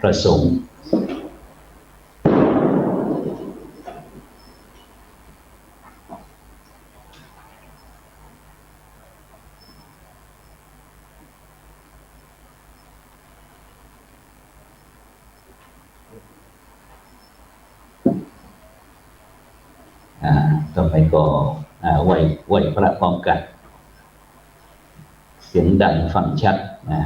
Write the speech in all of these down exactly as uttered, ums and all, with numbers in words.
พระสงฆ์ อ่า ต่อไปก็ อ่า ไหว้ ไหว้พระพร้อมกัน เสียงดังฟังชัด อ่า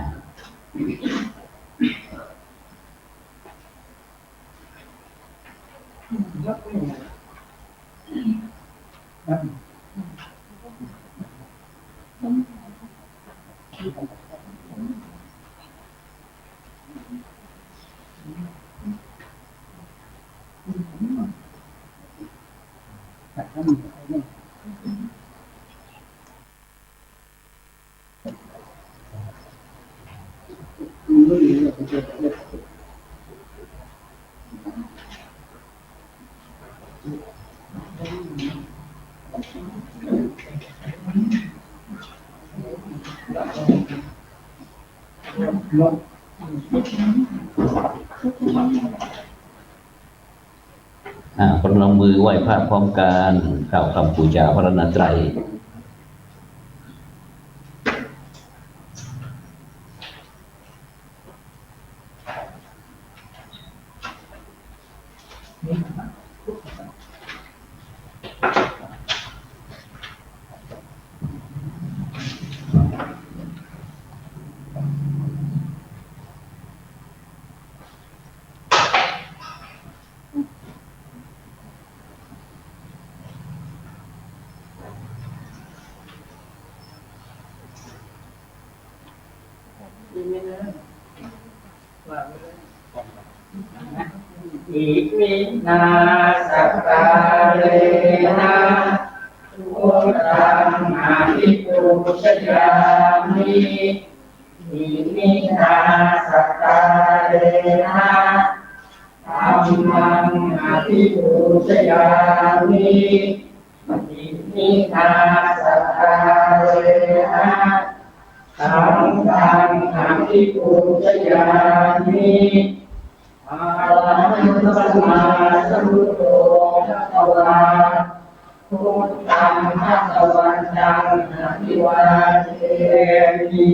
อ่า พนมมือไหว้พระพร้อมกัน กล่าวคำบูชาพระรัตนตรัย Iminā sakkārena buddhaṃ abhipūjayāmi. Iminā sakkārena dhammaṃ abhipūjayāmi. Iminā sakkārena saṅghaṃ abhipūjayāmi. Arahaṃ sammāsambuddho bhagavā, buddhaṃ bhagavantaṃ abhivādemi.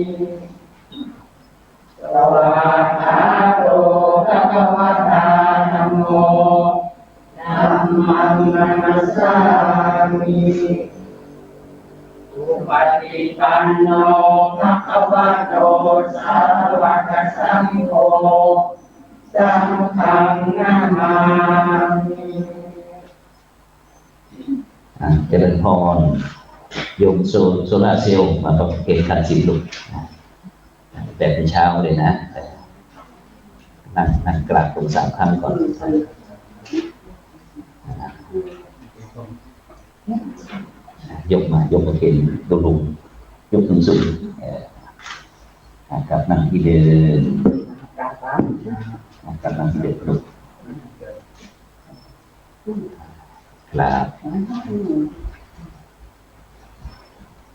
Svākkhāto bhagavatā dhammo, dhammaṃ namassāmi. Supaṭipanno bhagavato sāvakasaṅgho, saṅghaṃ namāmi. อ่ะ เจริญพร โยมโซ- โซลาร์เซลล์ มาประเคนทานศีลลูก อ่ะ แต่เป็นเช้าเลยนะ นั่ง นั่งกราบลงสามครั้งก่อน อ่ะ ยกมา ยกประเคนลง ยกสูงๆ เออ อ่ะ กลับนั่งที่เดิม อ่ะ กลับนั่งที่เดิมลูก ครับ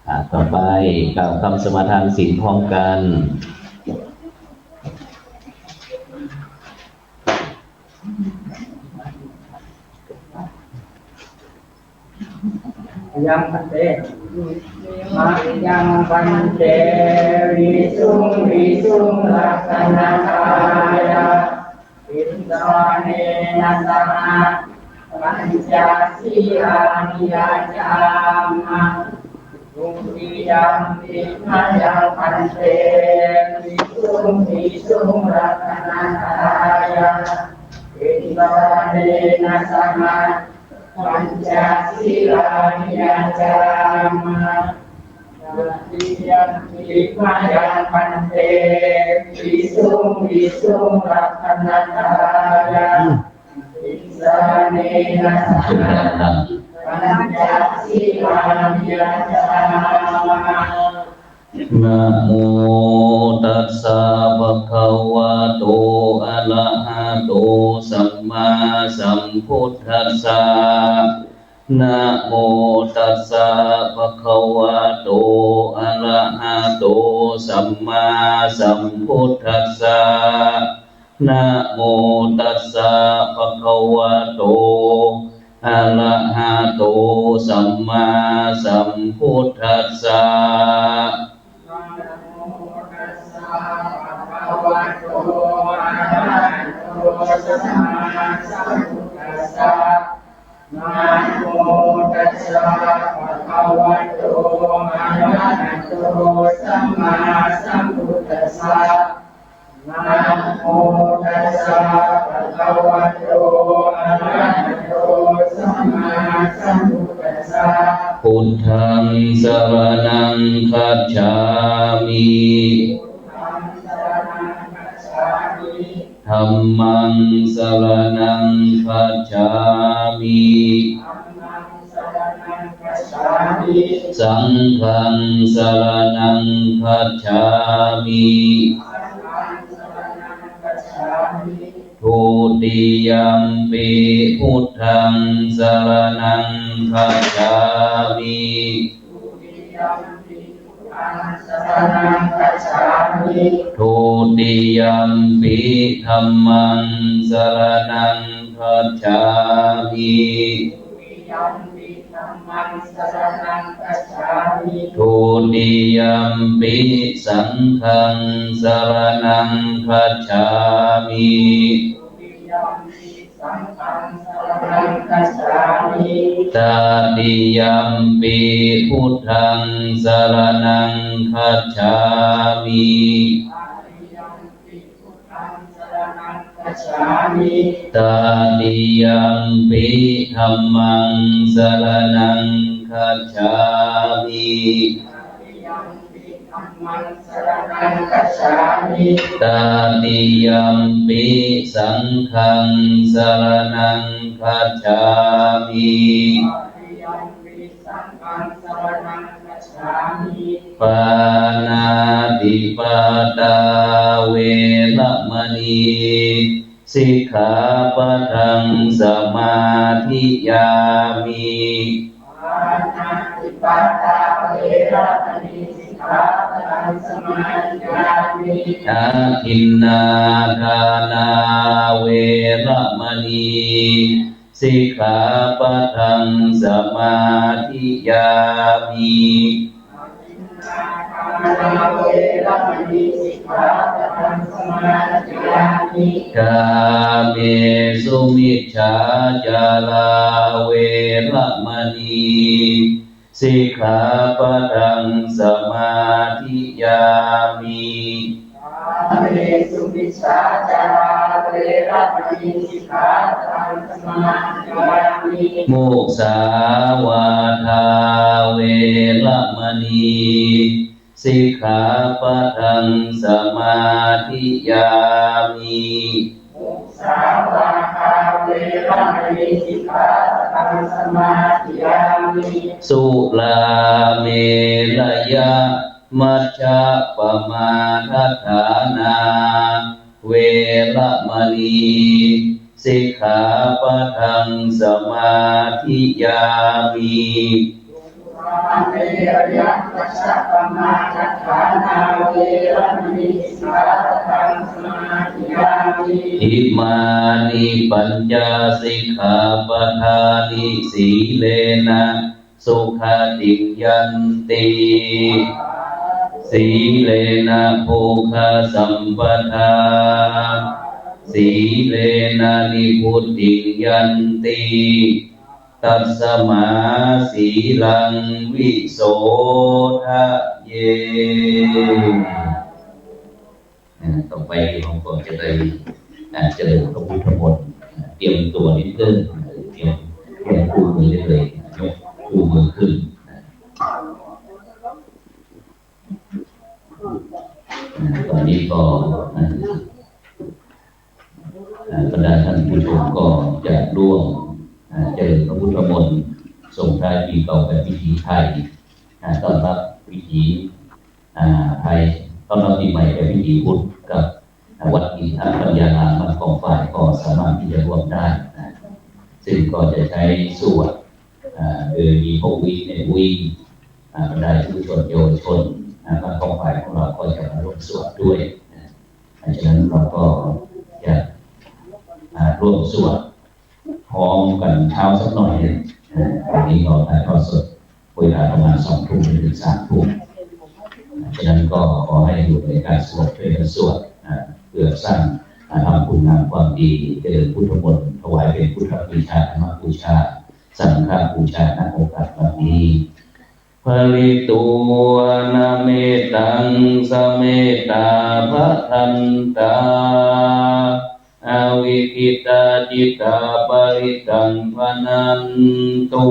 อ่า ต่อไปกล่าวคำสมาทานศีลพร้อมกัน Mayaṃ bhante, mayaṃ bhante, visuṃ visuṃ rakkhaṇatthāya, tisaraṇena saha, pañca sīlāni yācāma. Dutiyampi mayaṃ bhante, visuṃ visuṃ rakkhaṇatthāya, tisaraṇena saha, pañca sīlāni yācāma. Tatiyampi mayaṃ bhante, visuṃ visuṃ rakkhaṇatthāya, tisaraṇena saha, pañca sīlāni yācāma. Namo tassa bhagavato arahato sammāsambuddhassa. Namo tassa bhagavato arahato sammāsambuddhassa. Namo tassa bhagavato arahato sammāsambuddhassa. Namo tassa bhagavato arahato sammāsambuddhassa. Namo tassa bhagavato arahato sammāsambuddhassa. Namo tassa bhagavato arahato sammāsambuddhassa. Buddhaṃ saraṇaṃ gacchāmi. Buddhaṃ saraṇaṃ gacchāmi. Dhammaṃ saraṇaṃ gacchāmi. Dhammaṃ saraṇaṃ gacchāmi. Saṅghaṃ saraṇaṃ gacchāmi. Saṅghaṃ saraṇaṃ gacchāmi. Dutiyampi buddhaṃ saraṇaṃ gacchāmi. Dutiyampi buddhaṃ saraṇaṃ gacchāmi. Dutiyampi dhammaṃ saraṇaṃ gacchāmi. Dutiyampi dhammaṃ saraṇaṃ gacchāmi. Dutiyampi saṅghaṃ saraṇaṃ gacchāmi. Dutiyampi saṅghaṃ saraṇaṃ gacchāmi. Tatiyampi buddhaṃ saraṇaṃ gacchāmi. Tatiyampi buddhaṃ saraṇaṃ gacchāmi. Tatiyampi dhammaṃ saraṇaṃ gacchāmi. Tatiyampi dhammaṃ saraṇaṃ gacchāmi. Tatiyampi saṅghaṃ saraṇaṃ gacchāmi. Tatiyampi saṅghaṃ saraṇaṃ gacchāmi. Pāṇātipātā veramaṇī sikkhāpadaṃ samādiyāmi. Pāṇātipātā veramaṇī sikkhāpadaṃ samādiyāmi. Adinnādānā veramaṇī sikkhāpadaṃ samādiyāmi. Adinnādānā veramaṇī sikkhāpadaṃ samādiyāmi. Kāmesu micchācārā veramaṇī sikkhāpadaṃ samādiyāmi. Kāmesu micchācārā veramaṇī sikkhāpadaṃ samādiyāmi. Musāvādā veramaṇī sikkhāpadaṃ samādiyāmi. Musāvādā veramaṇī sikkhāpadaṃ samādiyāmi. Surāmerayamajjapamādaṭṭhānā veramaṇī sikkhāpadaṃ samādiyāmi. Imāni pañca sikkhāpadāni. Sīlena sugatiṃ yanti, sīlena bhogasampadā, sīlena nibbutiṃ yanti, tasmā sīlaṃ visodhaye. อ่า ต่อไปเราก็จะได้ อ่า เจริญพระพุทธมนต์ อ่า เตรียมตัวนิดนึง อ่า เตรียม เตรียมคู่มือได้เลย อ่า ยกคู่มือขึ้น อ่า อ่า ตอนนี้ก็ อ่า อ่า บรรดาท่านผู้ชมก็จะร่วม อ่า เจริญพระพุทธมนต์ ส่งท้ายปีเก่าแบบวิถีไทย อ่า ต้อนรับวิถี อ่า ไทย ต้อนรับปีใหม่แบบวิถีพุทธกับ อ่า วัดอินทปัญญารามบ้านกองฝ่ายก็สามารถที่จะร่วมได้นะ ซึ่งก็จะใช้สวด อ่า โดยมีพ่ออุ๊ยแม่อุ๊ย อ่า บรรดายุวชนเยาวชน อ่า บ้านกองฝ่ายของเราก็จะมาร่วมสวดด้วยนะ เพราะฉะนั้นเราก็จะ ร่วมสวดพร้อมกันเช้าสักหน่อยหนึ่งนะ วันนี้เราถ่ายทอดสดเวลาประมาณสองทุ่มถึงสามทุ่ม ฉะนั้นก็ขอให้อยู่ในการสงบด้วยการสวดนะ เพื่อสร้าง ทำคุณงามความดี เจริญพุทธมนต์ ถวายเป็นพุทธบูชา ธรรมบูชา สังฆบูชา ณ โอกาสวันนี้ Pharitvāna mettaṃ sametā bhadantā, avikkhittacittā parittaṃ bhaṇantu.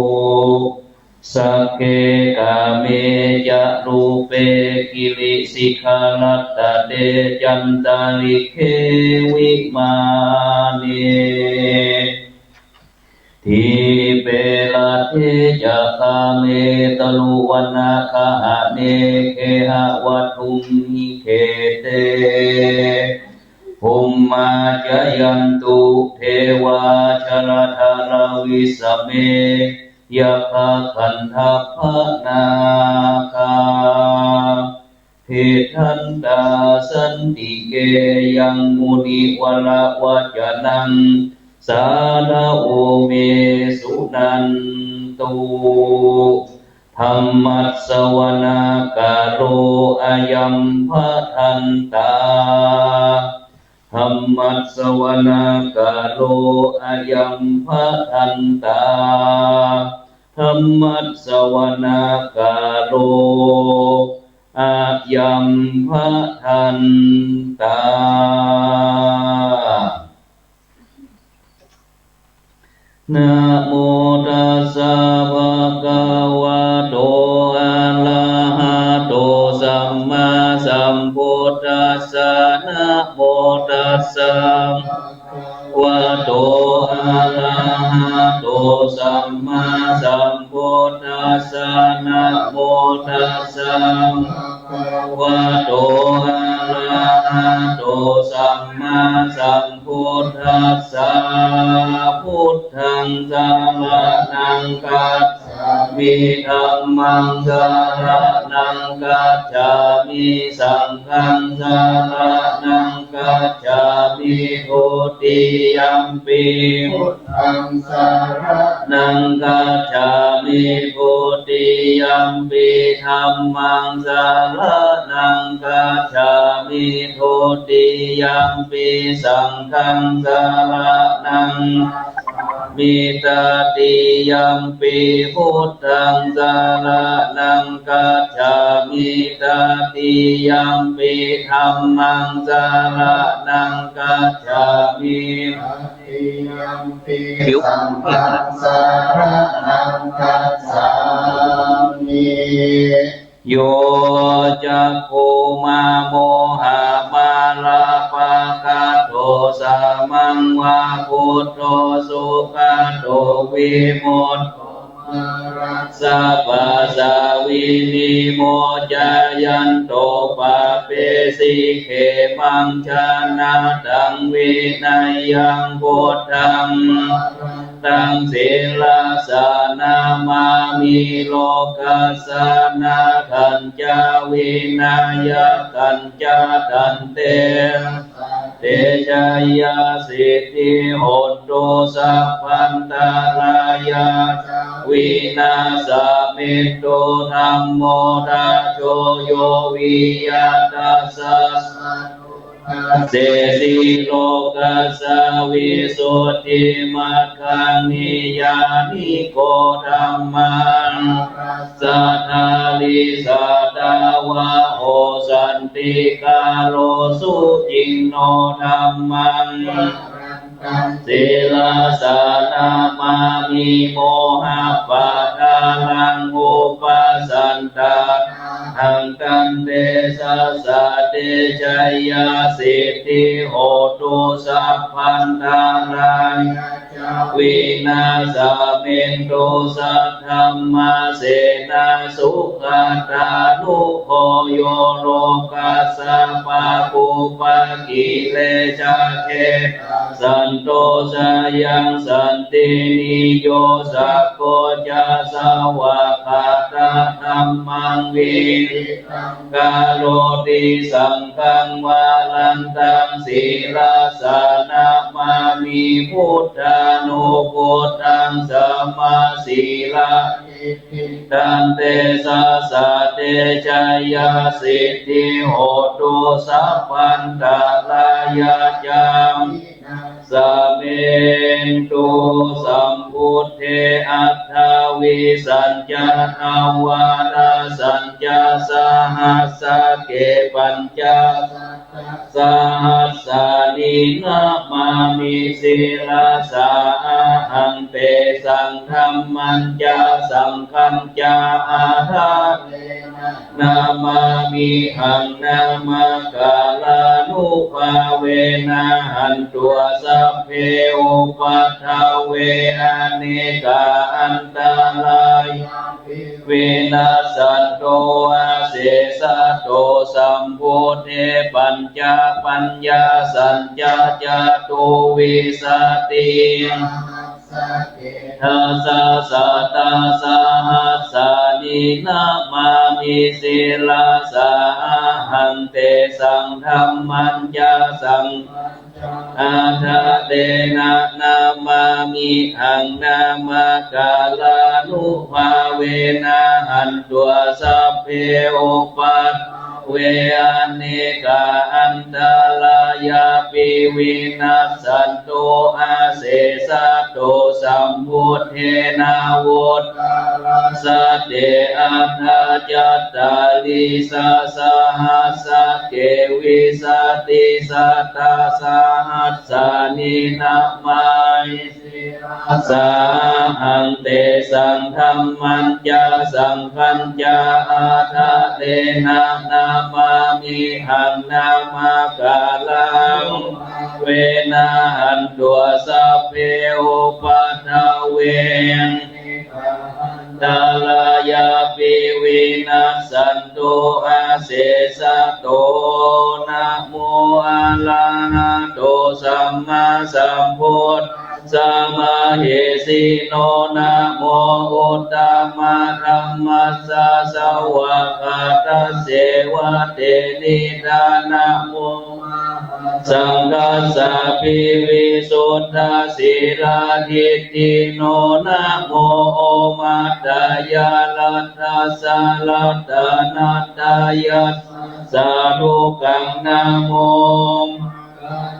Sagge kāme ca rūpe girisikharataṭe cantalikkhe vimāne, dīpe raṭṭhe ca gāme taruvanagahane gehavatthumhi khette, bhummā cāyantu devā jalathalavisame yakkhagandhabbanāgā, tiṭṭhantā santike yaṃ munivaravacanaṃ sādhavo me suṇantu. Dhammassavanakālo ayambhadantā. Dhammassavanakālo ayambhadantā. Dhammassavanakālo ayambhadantā. Namo tassa bhagavato arahato sammāsambuddhassa. Namo tassa bhagavato arahato sammāsambuddhassa. Namo tassa bhagavato arahato sammāsambuddhassa. Buddhaṃ saraṇaṃ gacchāmi. Dhammaṃ saraṇaṃ gacchāmi. Saṅghaṃ saraṇaṃ gacchāmi. Dutiyampi buddhaṃ saraṇaṃ gacchāmi. Dutiyampi dhammaṃ saraṇaṃ gacchāmi. Dutiyampi saṅghaṃ saraṇaṃ gacchāmi. Tatiyampi buddhaṃ saraṇaṃ gacchāmi. Tatiyampi dhammaṃ saraṇaṃ gacchāmi. Tatiyampi saṅghaṃ saraṇaṃ gacchāmi. Yo cakkhumā mohamālapakaṭṭho, sāmaṃ va buddho sugato vimutto, mārassa pāsā vinimocayanto, pāpesi khemaṃ janataṃ vinayaṃ. Buddhaṃ taṃ sirasā namāmi, lokassa nāthañca vināyakañca. Tantejasā te jayasiddhi hotu, sabbantarāyā ca vināsamentu. Dhammo dhajo yo viya tassa satthu, dassesi lokassa visuddhimaggaṃ. Niyyāniko dhammadharassa dhārī, sātāvaho santikaro, suciṇṇo dhammaṃ sirasā namāmi, mohappadālaṃ upasantadāhaṃ. Tantejasā te jayasiddhi hotu, sabbantarāyā ca vināsamentu. Saddhammasenā sugatānugo yo, lokassa pāpūpakilesajetā, santo sayaṃ santindriyo, sakko ca svākkhātadhammaṃ vinetaṃ karoti. Saṅghaṃ varantaṃ sirasā namāmi, buddhānubuddhaṃ samasīladiṭṭhiṃ tantejasā te jayasiddhi hotu sabbantarāyā ca vināsamentu. Sambuddhe aṭṭhavīsañca dvādasañca sahassake pañcasat sahassāni namāmi sirasā ahaṃ. Tesaṃ dhammañca saṅghañca ādarena namāmihaṃ. Namakārānubhāvena hantvā sabbe upaddave anekā antarāyā vinassantu asesato. Sambuddhe pañcapaññāsañca catuvīsati dasasatasahassāni namāmi sirasā ahaṃ. Tesaṃ dhammañca saṅ ādarena namāmihaṃ. Namakārānubhāvena hantvā sabbe upaddave anekā antarāyāpi vinassantu asesato. Sambuddhe navuttarasate aṭṭhacattāḷīsasahassake vīsatisatasahassāni namāmi sirasā ahaṃ. Tesaṃ dhammañca saṅghañca ādarena namāmihaṃ. Namakārānubhāvena hantvā sabbe upaddave antarāyāpi vinassantu asesato. Namo arahato sammāsambuddhassa mahesino. Namo uttamadhammassa svākkhātasseva tenidha. Namo saṅghassāpi visuddhasīladiṭṭhino. Namo omātyāraddhassa ratanattayassa sādhukaṃ. Namo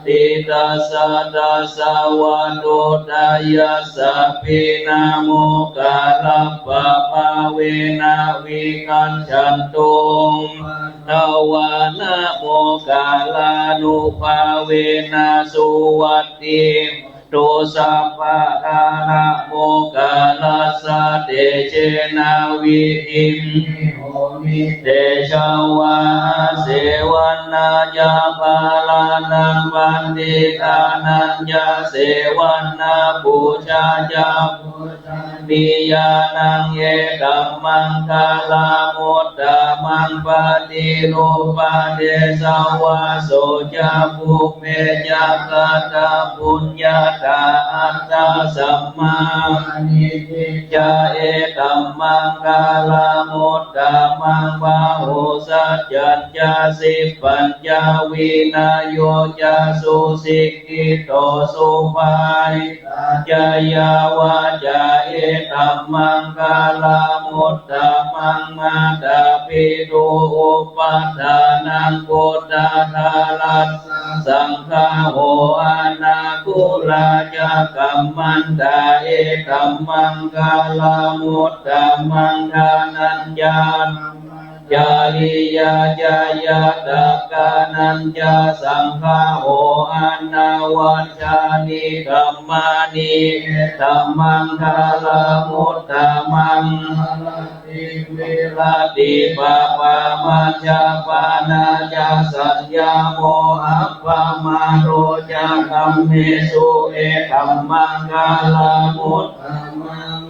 ṭhitassa tassa vatthuttayassapi. Namo kārappabhāvena vigacchantu upaddavā. Namo kārānubhāvena suvatthi hotu sabbadā. Namo kārassa tejena vidhimhi homi tejavā. Asevanā ca bālānaṃ paṇḍitānañca sevanā, pūjā ca pūjanīyānaṃ etammaṅgalamuttamaṃ. Paṭirūpadesavāso ca pubbe ca katapuññatā, attasammāpaṇidhi ca etammaṅgalamuttamaṃ. Bāhusaccañca sippañca vinayo ca susikkhito, subhāsi tā ca yā vācā etammaṅgalamuttamaṃ. Mātāpituupaṭṭhānaṃ puttadārassa saṅgaho, anākulā ca kammantā etammaṅgalamuttamaṃ. Dānañca dhammacariyā ca ñātakānañca saṅgaho, anavajjāni kammāni etammaṅgalamuttamaṃ. Āratī viratī pāpā majjapānā ca saññamo, appamādo ca kammesu etammaṅgalamuttamaṃ.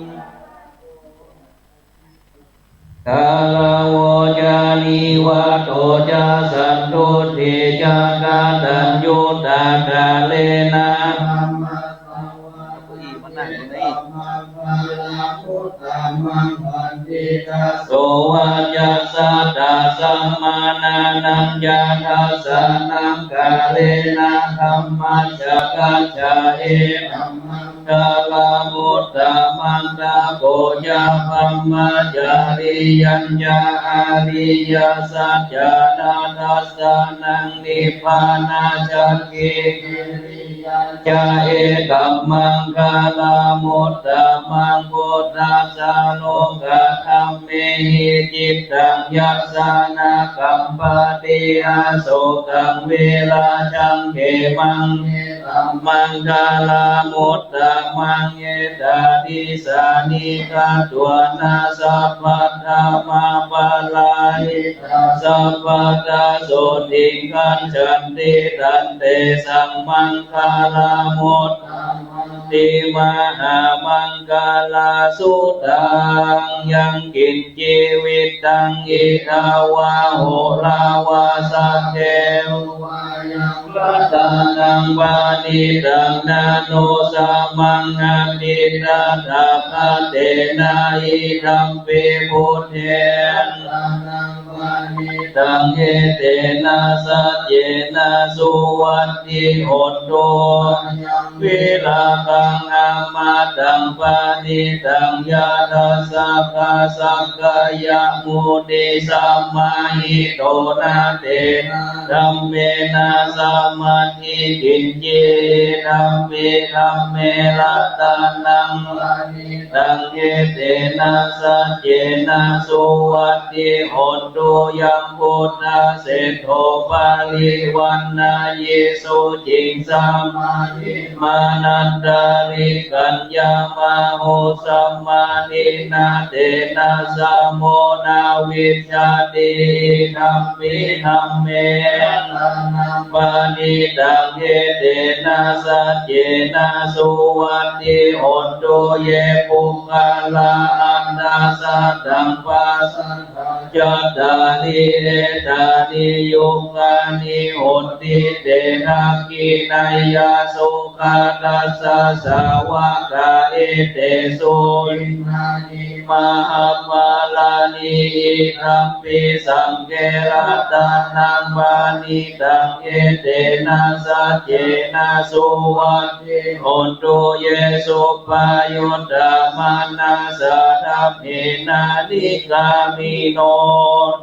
Gāravo ca nivāto ca santuṭṭhī ca kataññutā, kālena dhammassavanaṃ uttamaṃ paṇḍitasovācassa, dassanānañca dassanaṃ kālena dhammasākacchā, etam maṅgalam uttamaṃ. Tapo ca brahmacariyañca ariyasaccāna dassanaṃ nibbānasacchikiriyā ca, etam maṅgalam uttamaṃ. Phuṭṭhassa lokadhammehi cittaṃ yassa na kampati, asokaṃ virajaṃ khemaṃ, etam maṅgalam uttamaṃ. Etādisāni katvāna sabbatthamaparājitā, sabbattha sotthiṃ gacchanti, tantesaṃ maṅgalam uttamanti. Mahāmaṅgalasuttaṃ. Yaṅkiñci vittaṃ idha vā hurā vā satthe vā, yaṃ ratanaṃ paṇītaṃ na no samaṃ atthi tathāgatena, idampi buddhe ratanaṃ paṇītaṃ, etena saccena suvatthi hotu. Ayaṃ virāgaṃ amataṃ paṇītaṃ, yadajjhagā sakyamunī samāhito, na tena dhammena samatthi kiñci, idampi dhamme ratanaṃ paṇītaṃ, etena saccena suvatthi hotu. Yaṃ buddhaseṭṭho parivaṇṇayī suciṃ, samādhimānantarikaññamāhu, samādhinā tena samo na vijjati, idampi dhamme ratanaṃ paṇītaṃ, etena saccena suvatthi hotu. Ye puggalā aṭṭha sataṃ pasatthā, cattāri etāni yugāni honti, te dakkhiṇeyyā sugatassa sāvakā, etesu dinnāni mahapphalāni, idampi saṅghe ratanaṃ paṇītaṃ, etena saccena suvatthi hotu. Ye suppayuttā manasā daḷhena, nikkāmino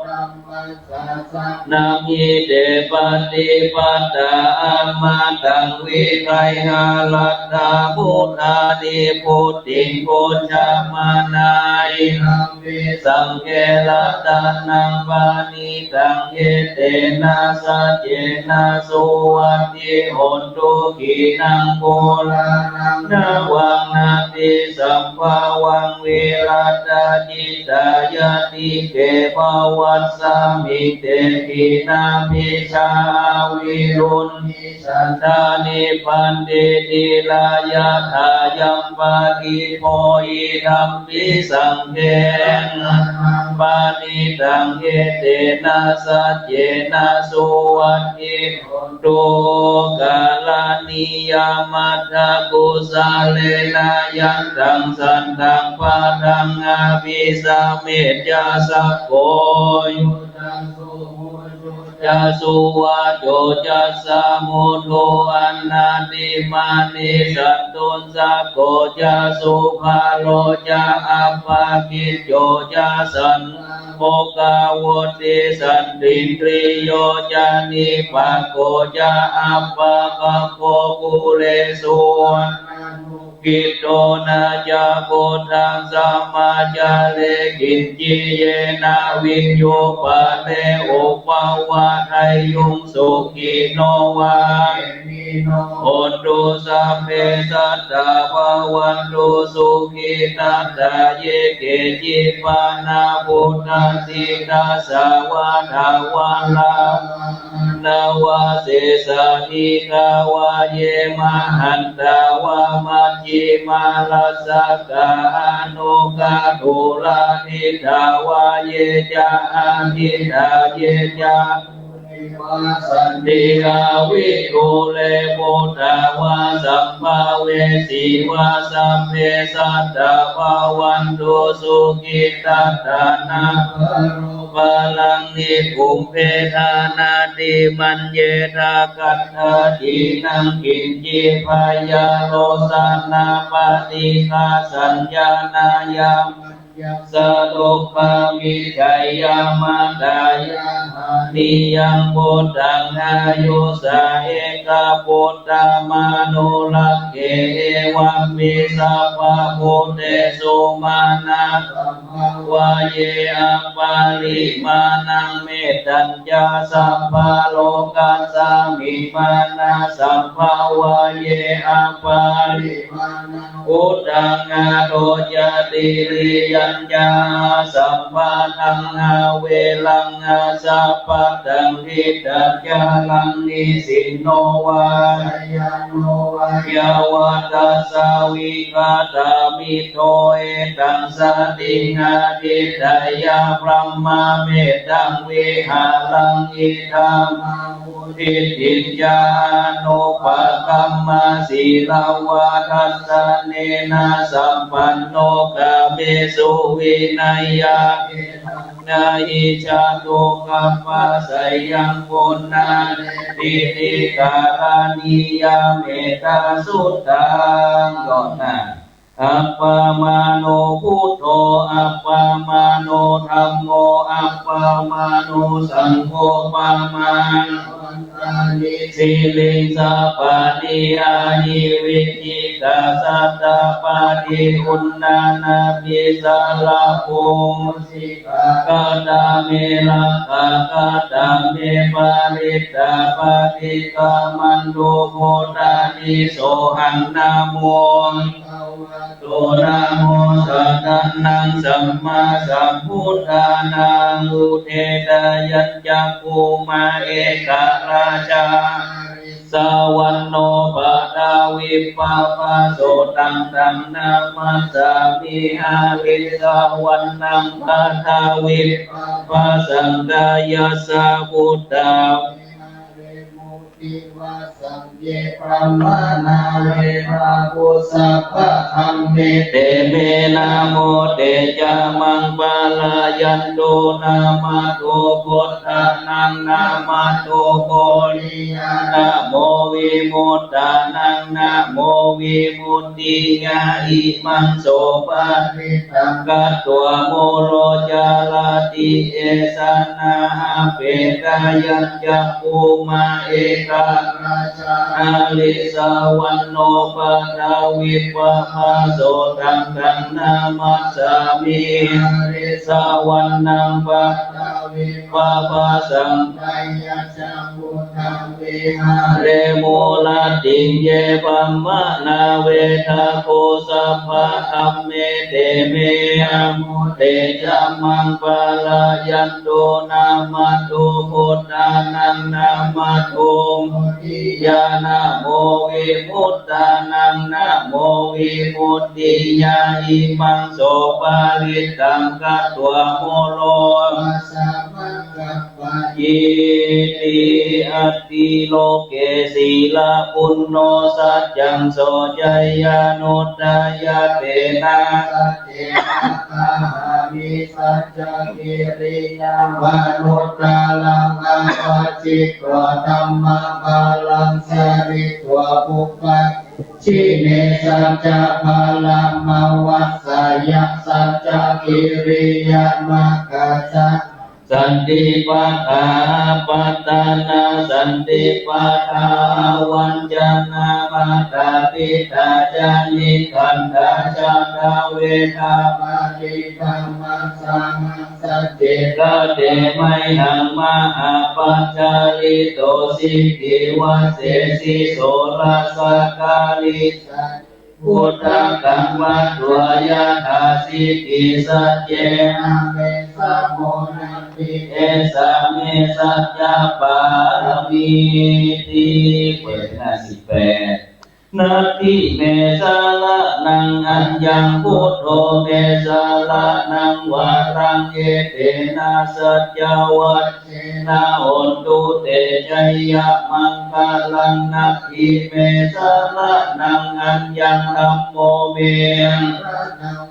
dhammassa sāsanaṃ, ite pattipattā amataṃ vigayha, laddhā mudhā nibbutiṃ bhuñjamānā, idampi saṅghe ratanaṃ paṇītaṃ, etena saccena suvatthi hotu. Khīṇaṃ purāṇaṃ navaṃ natthi sambhavaṃ, virattacittāyatike bhavasmiṃ, te khīṇabījā avirūḷhichandā, nibbanti dhīrā yathāyampadīpo, idampi saṅghe ratanaṃ paṇītaṃ, etena saccena suvatthi hotu. Karaṇīyamatthakusalena, yantaṃ santaṃ padaṃ abhisamecca, sakko ujuko ca suvaco cassa, mudu anatimānī santussako ca, subharo ca appakicco ca, san mukhā vutti, santindriyo ca nipako ca, appagabbho kulesu ananugiddho. Na ca khuddaṃ samācare kiñci, yena viññū pare upavadeyyuṃ. Sukhino vā khemino hontu, sabbe sattā bhavantu sukhitattā. Ye keci pāṇabhūtatthi, tasā vā thāvarā vā anavasesā, dīghā vā ye mahantā vā, majjhimā rassakā aṇukathūlā. Diṭṭhā vā ye ca adiṭṭhā, ye ca vā santī avidūre, bhūtā vā sambhavesī vā, sabbe sattā bhavantu sukhitattā. Na paro paraṃ nikubbetha, nātimaññetha katthaci naṃ kiñci, byārosanā paṭighasaññā, nāññamañ ñassa dukkhamiccheyya. Matā yathā niyaṃ puttaṃ āyusā ekaputtamanurakkhe, evampi sabbabhūtesu mānasambhāvaye aparimāṇaṃ. Mettañca sabbalokasmiṃ mānasambhāvaye aparimāṇaṃ, uddhaṃ adho ca tiriyañca, asambādhaṃ averaṃ asapattaṃ. Tiṭṭhañcaraṃ nisinno vā, sayāno vā yāvatassa vigatamiddho, etaṃ satiṃ adhiṭṭheyya, brahmametaṃ vihāraṃ idhamāhu. Diṭṭhiñca anupagamma sīlavā dassanena sampanno, kāmesu vineyya gedhaṃ, na hi jātu gabbhaseyyaṃ punaretīti. Karaṇīyamettasuttaṃ. ต่อหน้า Appamāṇo buddho, appamāṇo dhammo, appamāṇo saṅgho, pamāṇavantāni siriṃsapāni, ahi vicchikā satapadī uṇṇānābhī sarabū mūsikā. Katā me rakkhā, katā me parittā, paṭikkamantu bhūtāni, sohaṃ namo bhagavato, namo sattannaṃ sammāsambuddhānaṃ. Udetayañcakkhumā ekarājā, harissavaṇṇo paṭhavippabhāso, taṃ taṃ namassāmi harissavaṇṇaṃ paṭhavippabhāsaṃ. Tayajja guttā vihāre mutti vasaṃ ye brāhmaṇā vedagū sabbadhamme, te me namo te ca maṃ pālayantu. Namatthu buddhānaṃ, namatthu bodhiyā, namo vimuttānaṃ, namo vimuttiyā. Imaṃ so parittaṃ katvā mūlo ca latthi, esanā appetayañcakkhumā ekarājā, harissavaṇṇo paṭhavippabhāso, taṃ taṃ namassāmi harissavaṇṇaṃ paṭhavippabhāsaṃ. Tayajja guttā vihāre mūlattiṃ ye brāhmaṇā vedagū sabbadhamme, te me namo te ca maṃ pālayantu. Namatthu buddhānaṃ, namatthu bodhiyā, namo vimuttānaṃ, namo vimuttiyā. Imaṃ so parittaṃ katvā mūlo vassa maggappa yīti. Atthi loke sīlaguṇo saccaṃ soceyyanuddayā, tena saccena kāhāmi saccakiriyamanuttaraṃ. Āpajjitvā dhammabalaṃ saritvā pubbake jine, saccabalaṃ āvajjeyya saccakiriyamakāsa. Santi pakkhā apattanā, santi pādā avañcanā, mātā pitā ca nikkhantā, jātaveda paṭikkama. Saha sacce kate mayhaṃ mahāpajjalito, sikhī vajjesi soḷasa kāḷi. Buddhaggaṃ vatvā yathā sikhī, saccena me samo natthi, esā me saccapāramīti. เปิดหน้าสิบแปด Natthi me saraṇaṃ aññaṃ, buddho me saraṇaṃ varaṃ, etena saccavajjena, hontu te jayamaṅgalaṃ. Natthi me saraṇaṃ aññaṃ, dhammo me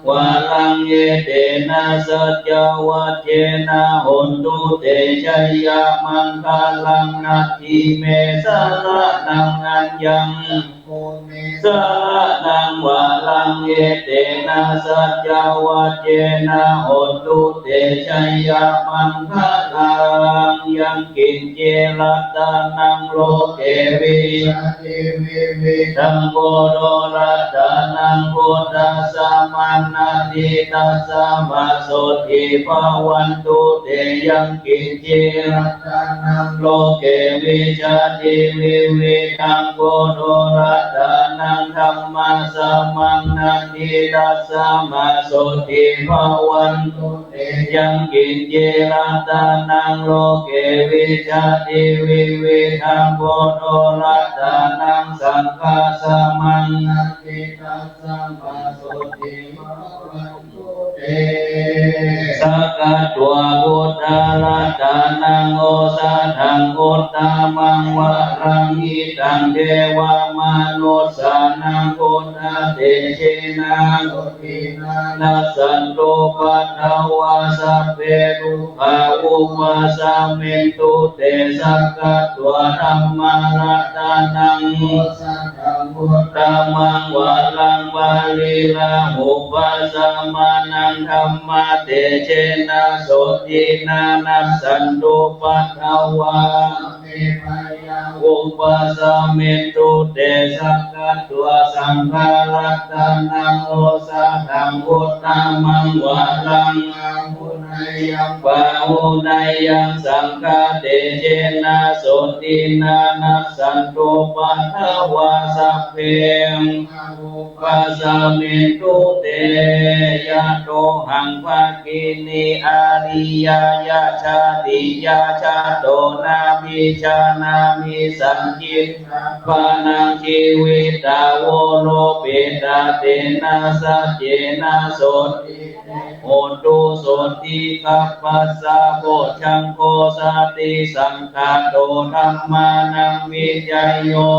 varaṃ, etena saccavajjena, hontu te jayamaṅgalaṃ. Natthi me saraṇaṃ aññaṃ, saraṇaṃ varaṃ, etena saccavajjena, hontu te jayamaṅgalaṃ. Yaṅkiñci ratanaṃ loke vijjati vividhaṃ purū, ratanaṃ buddhassa maṇḍanti, tasmā sotthī bhavantu te. Yaṅkiñci ratanaṃ loke vijjati vividhaṃ purū, ratanaṃ dhammassa maṇḍanti, tasmā sotthī bhavantu te. Yaṅkiñci ratanaṃ loke vijjati vividhaṃ purū, ratanaṃ saṅghassa maṇḍanti, tasmā sotthī bhavantu te. Sakkatvā buddharatanaṃ osathaṃ uttamaṃ varaṃ, hitaṃ devamanussānaṃ buddhatejena sotthinā, nassantupaddavā sabbe dukkhā vūpasamentu te. Sakkatvā dhammaratanaṃ osathaṃ uttamaṃ varaṃ, pariḷāhūpasamanaṃ dhammatejena sotthinā, nassantupaddavā sabbe bhayā vūpasamentu te. Sakkatvā saṅgharatanaṃ osathaṃ uttamaṃ varaṃ, āhuneyyaṃ pāhuneyyaṃ saṅghatejena sotthinā, nassantupaddavā sabbe dukkhā vūpasamentu te. Yatohaṃ bhagini ariyāya jātiyā jāto, nābhijānāmi sañcicca bālaṃ jīvitā voropetā, tena saccena sotthi te hotu. Sotthi gabbhassa bojjhaṅgo, satisaṅkhāto dhammānaṃ vicayo,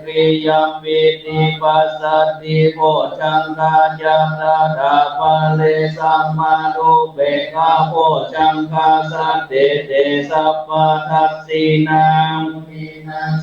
viriyampīti passaddhi bojjhaṅgā ca, tathā pare samādhupekkhabojjhaṅgā, sattete sabbadassinā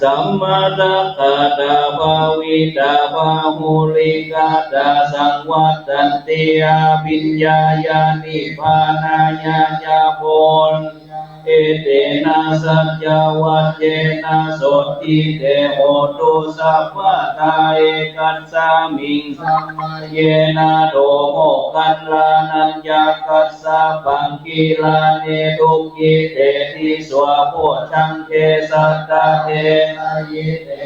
sammadakkhātā bhāvitā bahulīkatā, saṃvattanti abhiññāya nibbānāya ca bodhiyā. Etena saccavajjena sotthi te hotu sabbadā. Ekasmiṃ samaye nātho moggallānañca kassapaṃ gilāne dukkhite disvā bojjhaṅge satta desayi te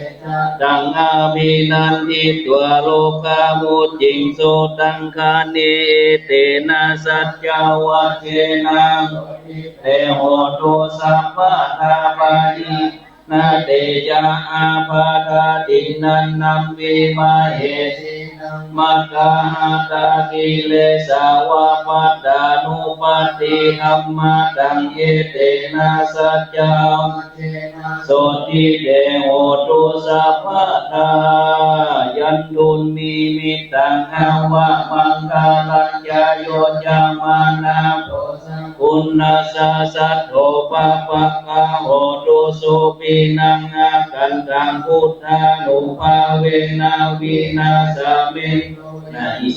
taṃ abhinanditvā rogā mucciṃsu taṅkhaṇe. Etena saccavajjena sotthi te hotu sabbadā. Pahīnā te ca ābādhā tiṇṇannampi mahesinaṃ, maggāhatakilesā va pattānuppattidhammataṃ. Etena saccavajjena sotthi te hotu sabbadā. Yandunnimittaṃ avamaṅgalañca yo cāmanāpo sakuṇassa saddo pāpaggaho dussupinaṃ akantaṃ buddhānubhāvena vināsamentu. Na hi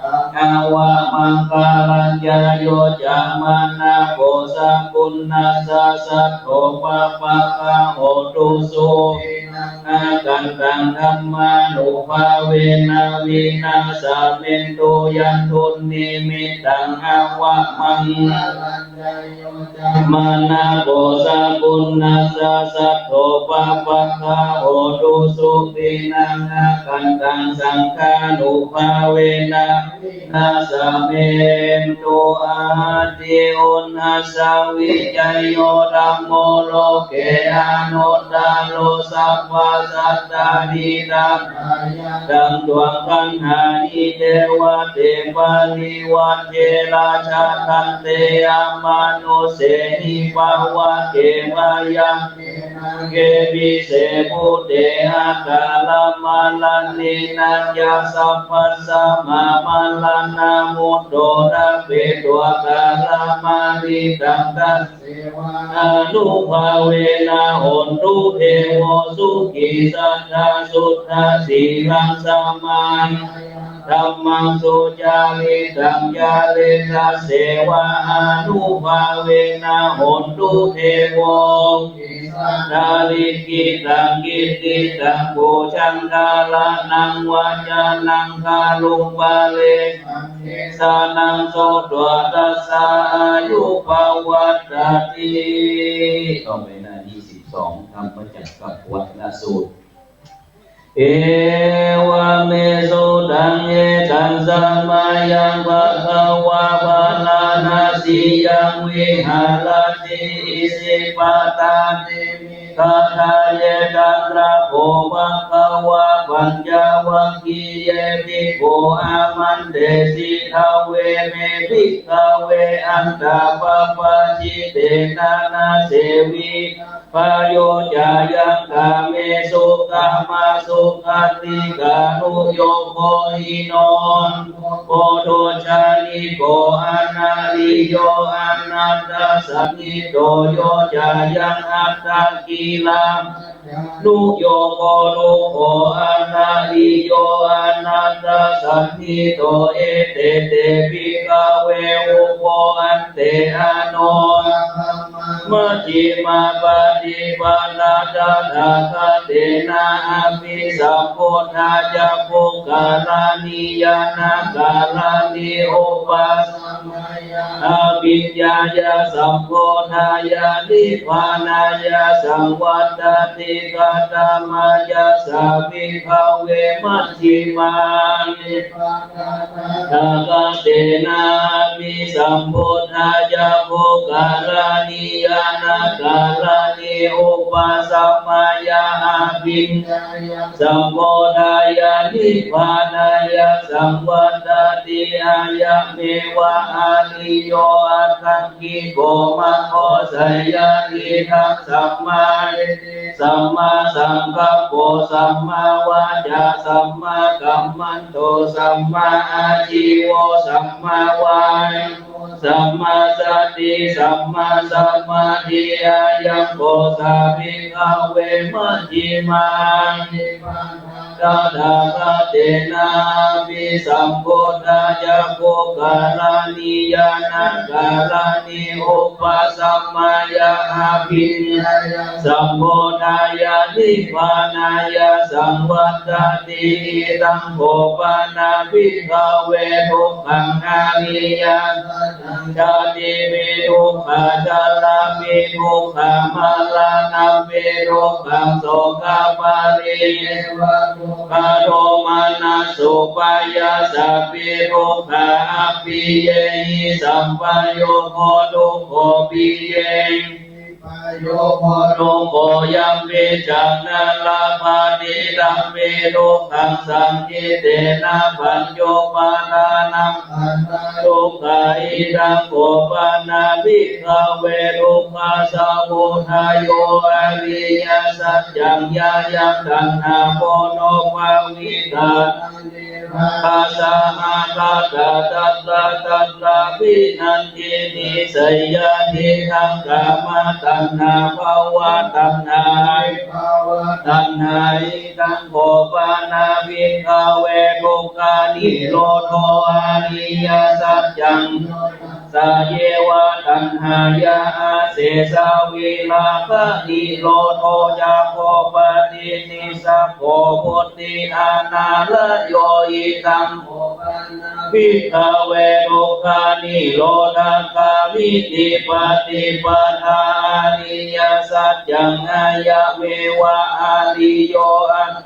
avamaṅgalañca yo cāmanāpo sakuṇassa saddo pāpaggaho dussupinaṃ akantaṃ dhammānubhāvena vināsamentu. Yandunnimittaṃ avamaṅgalañca yo cāmanāpo sakuṇassa saddo pāpaggaho dussupinaṃ akantaṃ saṅghānubhāvena vināsamentu. Atthi uṇhissa vijayo dhammo loke anuttaro sa Sabbasattāni tathāya taṃ dvāraṃ gaṇhāhi devate parivaṭṭhe rājadaṇḍe amanussehi pāvake byagghe nāge vise bhūte akālamaraṇena ca sabbasmā maraṇā mutto ṭhapetvā kālamāritaṃ tas anubhāvena hontu devo sukhī sadā suddhasīlaṃ samāhiyā dhammaṃ sucaritaṃ care tasseva anubhāvena hontu devo sadā likhitaṃ cintitaṃ bojjhaṅgāharaṃ vācanaṃ garuṃ pare sānaṃ sutvā tassa āyu pavaḍḍhati. ต่อไปหน้าที่สิบสอง Dhammacakkavallasuttā. Evaṃ me sutaṃ. Ekaṃ samayaṃ bhagavā bārāṇasiyaṃ viharati isipatane migadāye. Tatra kho bhagavā pañcavaggiye bhikkhū āmantesi. Dveme bhikkhave antā pabbajitena na sevitabbā. Yo cāyaṃ kāmesu kāmasukhallikānuyogo hīno pothujjaniko anariyo anatthasañhito. Yo cāyaṃ attakilamathānuyogo dukkho anariyo anatthasañhito. Ete te bhikkhave ubho ante anugama majjhimā paṭipadā tathāgatena abhisambuddhā ca puggalā niyyānakaraṇī upasamāya abhiññāya sambodhāya nibbānāya saṃvattati. Katamā ca sā bhikkhave majjhimā tathāgatena abhisambuddhā ca puggalā niyyānakaraṇī upasamāya abhiññāya sambodhāya nibbānāya saṃvattati? Ayameva ariyo aṭṭhaṅgiko maggo. Seyyathīdaṃ: sammādiṭṭhi sammāsaṅkappo sammāvācā sammākammanto sammāājīvo sammāvāyāmo sammāsati sammāsamādhi. Ayaṃ kho sā bhikkhave majjhimā tathāgatena abhisambuddhā ca puggalā niyyānakaraṇī upasamāya abhiññāya sambodhāya nibbānāya saṃvattati. Idaṃ kho pana bhikkhave dukkhaṃ ariyasaccaṃ. Jātipi dukkha jarāpi dukkha maraṇampi dukkhaṃ sokaparidevadukkhadomanassupāyāsāpi dukkha appiyehi sampayogo dukkho piyehi dukkho yampicchaṃ na labhati tampi dukkhaṃ saṅkhittena pañcupādānakkhandhā dukkha. Idaṃ kho pana bhikkhave dukkhasamudayo ariyasaccaṃ. Yāyaṃ taṇhā ponobbhavikā nandirāgasahagatā tatra tatrābhinandinī seyyathīdaṃ kāmataṇhā bhavataṇhā vibhavataṇhā. Idaṃ kho pana bhikkhave dukkhanirodho ariyasaccaṃ. Yassāyeva taṇhāya asesavirāganirodho cāgo paṭinissaggo mutti anālayo. Idaṃ kho pana bhikkhave dukkhanirodhagāminī paṭipadā ariyasaccaṃ. Ayameva ariyo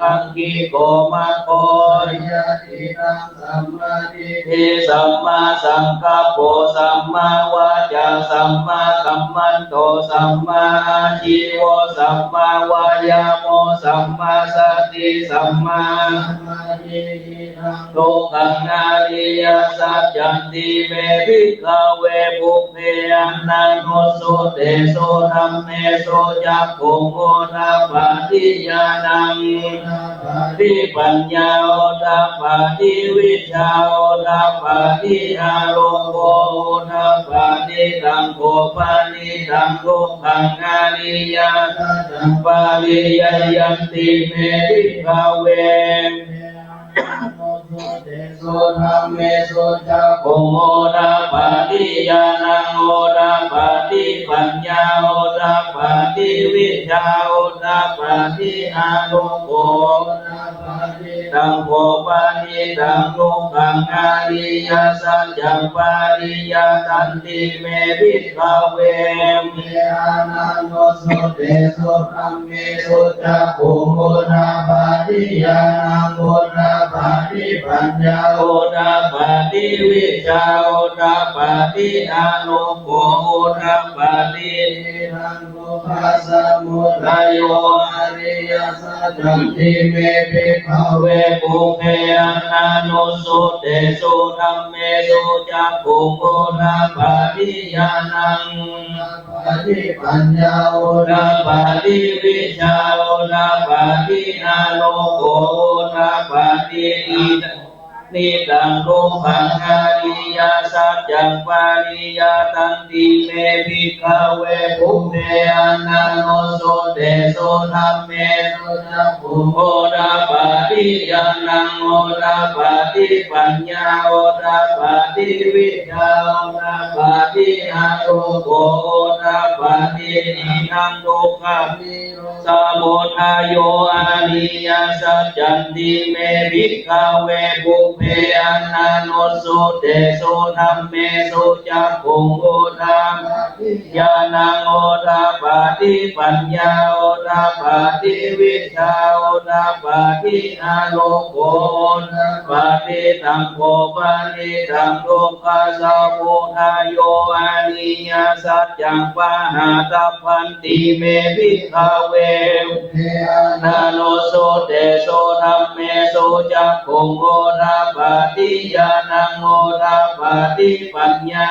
aṅgiko maggo, yadidaṃ sammādiṭṭhi sammāsaṅkappo sammāvācā sammākammanto sammāājīvo sammāvāyāmo sammāsati sammā dukkhaṃ ariyasaccanti me bhikkhave pubbe ananussutesu dhammesu cakkhuṃ udapādi ñāṇaṃ udapādi paññā udapādi vijjā udapādi āloko udapādi. Taṃ kho panidaṃ dukkhaṃ ariyasaccaṃ pariññeyyanti me bhikkhave ananussutesu dhammesu cakkhuṃ udapādi ñāṇaṃ udapādi paññā udapādi vijjā udapādi āloko udapādi. Taṃ kho panidaṃ dukkhaṃ ariyasaccaṃ pariññātanti me bhikkhave ananussutesu dhammesu cakkhuṃ udapādi ñāṇaṃ udapādi paññā udapādi vijjā udapādi āloko udapādi. Idaṃ dukkhasamudayo ariyasaccanti me bhikkhave pubbe ananussutesu dhammesu cakkhuṃ udapādi ñāṇaṃ udapādi paññā udapādi vijjā udapādi āloko udapādi. Idaṃ panidaṃ dukkhaṃ ariyasaccaṃ pariññātanti me bhikkhave pubbe ananussutesu dhammesu cakkhuṃ udapādi ñāṇaṃ udapādi paññā udapādi vijjā udapādi āloko udapādi. Idaṃ dukkha samudayo ariyasaccanti me bhikkhave pubbe ananussutesu dhammesu cakkhuṃ udapādi ñāṇaṃ udapādi paññā udapādi vijjā udapādi āloko udapādi. Taṃ kho panidaṃ dukkhasamudayo ariyasaccaṃ pahātabbanti me bhikkhave ananussutesu dhammesu cakkhuṃ udapādi ñāṇaṃ udapādi paññā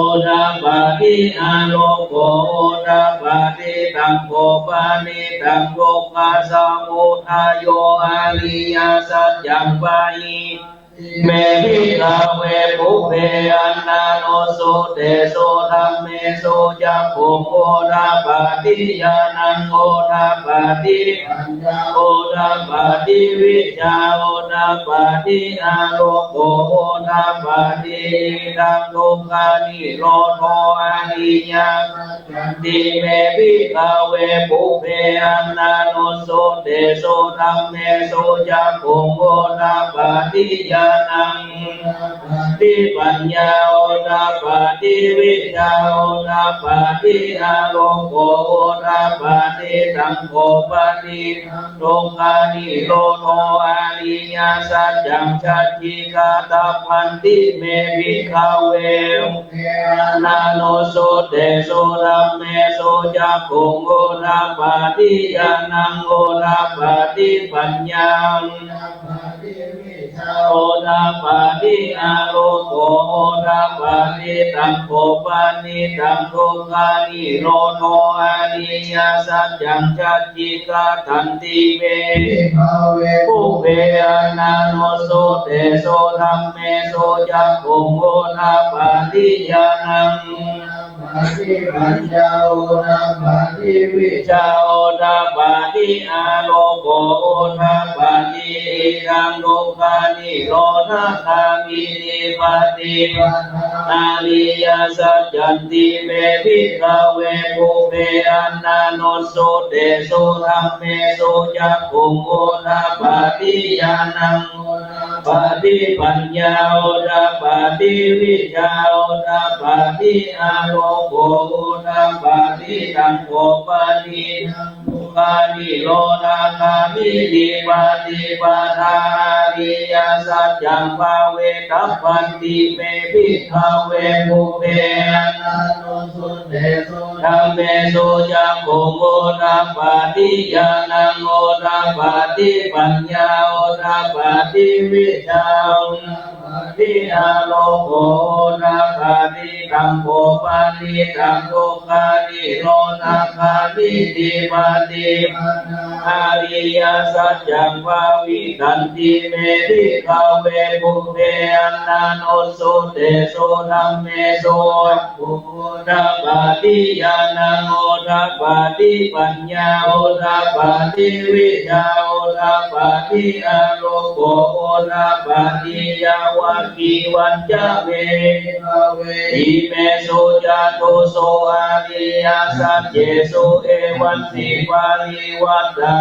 udapādi āloko udapādi. Taṃ kho panidaṃ dukkhasamudayo ariyasaccaṃ pahātabbanti me bhikkhave pubbe ananussutesu dhammesu cakkhuṃ udapādi ñāṇaṃ udapādi udapādi vijjā udapādi āloko udapādi. Idaṃ dukkhanirodho ariyasaccanti me bhikkhave pubbe ananussutesu dhammesu cakkhuṃ udapādi ñāṇaṃ udapādi paññā udapādi vijjā udapādi āloko udapādi. Taṃ kho panidaṃ dukkhanirodho ariyasaccaṃ sacchikatabbanti me bhikkhave ananussutesu dhammesu cakkhuṃ udapādi ñāṇaṃ udapādi paññā udapādi āloko udapādi. Taṃ kho panidaṃ dukkhanirodho ariyasaccaṃ sacchikatanti me bhikkhave pubbe ananussutesu dhammesu cakkhuṃ udapādi ñāṇaṃ udapādi paññā udapādi vijjā udapādi āloko udapādi. Idaṃ dukkhanirodhagāminī paṭipadā ariyasaccanti me bhikkhave pubbe ananussutesu dhammesu cakkhuṃ udapādi ñāṇaṃ udapādi paññā udapādi vijjā udapādi āloko udapādi. Taṃ kho panidaṃ nirodhagāminī paṭipadā ariyasaccaṃ bhāvetabbanti me bhikkhave pubbe ananussutesu dhammesu cakkhuṃ udapādi ñāṇaṃ udapādi paññā udapādi vijjā udapādi āloko udapādi. Taṃ kho panidaṃ dukkhanirodhagāminī paṭipadā ariyasaccaṃ bhāvitanti me bhikkhave pubbe ananussutesu dhammesu udapādi ñāṇaṃ udapādi paññā udapādi vijjā udapādi āloko udapādi. Yāvakīvañca me imesu catūsu ariyasaccesu evantiparivaṭṭaṃ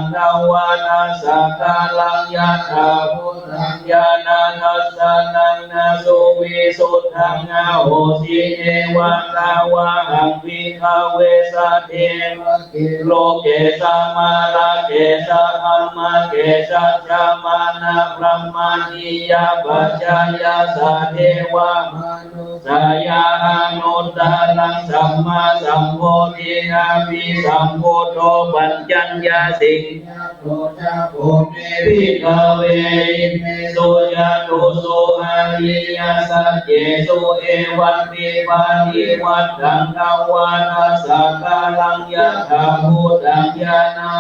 dvādasākāraṃ yathābhūtaṃ ñāṇadassanaṃ na suvisuddhaṃ ahosi neva tāvāhaṃ bhikkhave sadevake loke samārake sabrahmake saddhammaparamāṇiyā pajāya sadevamanu ssāya anuttaraṃ sammāsambodhiṃ abhisambuddho paccaññāsiṃ. Yato ca kho me bhikkhave imesu catūsu ariyasaccesu evantiparivaṭṭaṃ dvādasākāraṃ yathābhūtaṃ ñāṇa